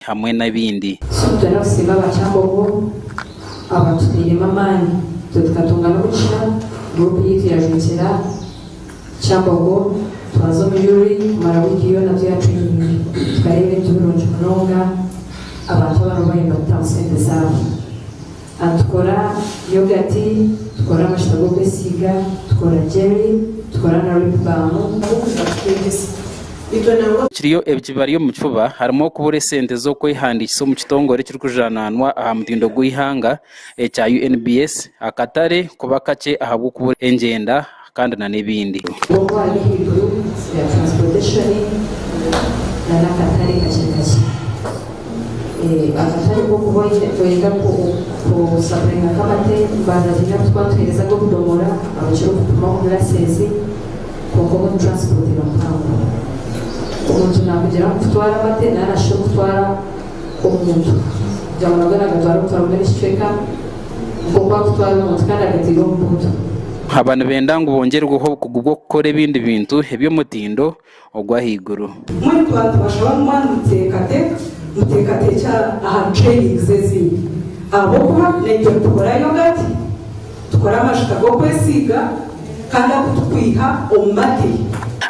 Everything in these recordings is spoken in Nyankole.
Hamwe n'ebindi. So nitwenda kusiima aba Kyambogo abatutairemu amaani itwe tukatunga n'omugisha group yaitu yajwekyera Kyambogo twaza omu URI kumara wiiki yoona turi aha training tukareeba ebintu birungi munonga abantu abariho bariyo nibatutamu sente zaabo. Tukora yogati, tukora amajuta g'okwesiiga, tukora jelly, tukora na lip balm. Kiriyo ebikibari omu kifuba harimu okubura esente z'okwehandiikisa omu kitongore ekirikujananwa aha mutindo gw'eihanga ekya UNBS, akatare kuba kakye ahabw'okubura engyenda kandi na n'ebindi. Obwo ari ahaiguru ya transportation na n'akatare kakye kakye. Akatare k'okuba oyenda ku sapulayinga nk'amate mbanza twine aku twatuheereza ag'obudomora abakira okupima omu glasses. Kwonka obundi transport eba mpango. Omuntu nakugira ngu kutwara amate nari shi okutwara omuntu kugira ngu nabwo nagatwara omutwaro gumwe n'ekicweka nk'oku akutwara omuntu kandi agataire omu buutu. Aba nibenda ngu bongyerweho obukugu bw'okukora ebindi bintu eby'omutindo ogw'ahaiguru. Mbwenu twaba nitubashaba ngu mwaba nimuteekateeka, muteekateekye aha trainings ezindi ahabw'okuba naitwe nitukora yogati, Tukore amajuta g'okwesiiga kandi agu tukwiha omu mate.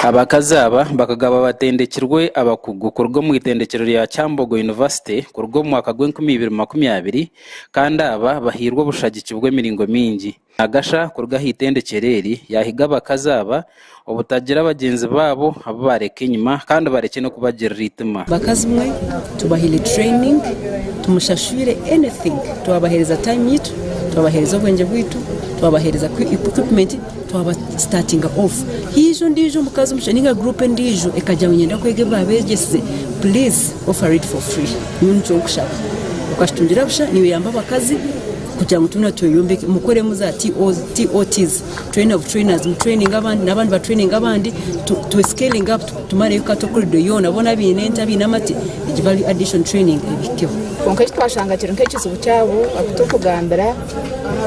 Abakazi aba bakagaba batendekirwe abakugu kuruga omu itendekyero rya Kyambogo University kuruga omu mwaka gw'enkumi ibiri 20 kandi aba bahairwe obushagiki bw'emiringo mingi. Nagasha kuruga aha itendekyero eri yaahiga abakazi aba obutagira bagyenzi baabo abu baareka enyima kandi barekye n'okubagirira eitima. Bakazi mwe tubahaire training, tumushashwire anything, twabahereza time yaitu, twabahereza obwengye bwaitu, twabahereza equipment, twaba startinga off. Haija ondiijo omukazi omushaija ninga group endiijo ekagira ngu niinyenda kwega ebi babeegyesize, please offer it for free. Nyowe nikyo nkushaba. Okakitungira busha niiwe oyambe abakazi kugira ngu twena tweyombeke. Mukoremu za TOTs. Train of trainers mu traininge abandi n'abandi ba traininge abandi tu scaling up tumareyo cattle corridor yoona boona abaine ente abaine amate egi value addition training ebihikeho. Kwonka eki twashanga kiri nk'ekizibu kyabo abu turikugambira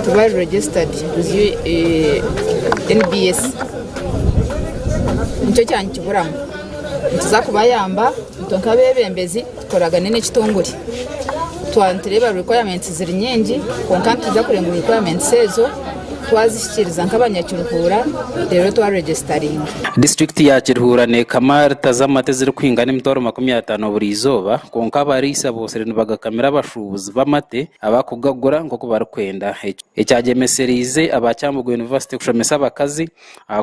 tibari registered with NBS nikyo kyanikiburamu. Nituza kubayamba itwe nk'abeebembezi tukoragane n'ekitongore. Twaba nitureeba requirements ziri nyingi kwonka nituza kureeba ngu requirements ezo twazihikiiriza nk'abanyakiruhuura reero twaregisitaringa. Disiturikiti ya Kiruhura neekama rita z'amata ezirikwingana emitwaro 50 buri izooba kwonka abariisa boosire nibagakamira abashuubuzi b'amate abakugagura nk'oku barikwenda. Ekyagyemesereize aba Kyambogo University kushomesa abakazi aha.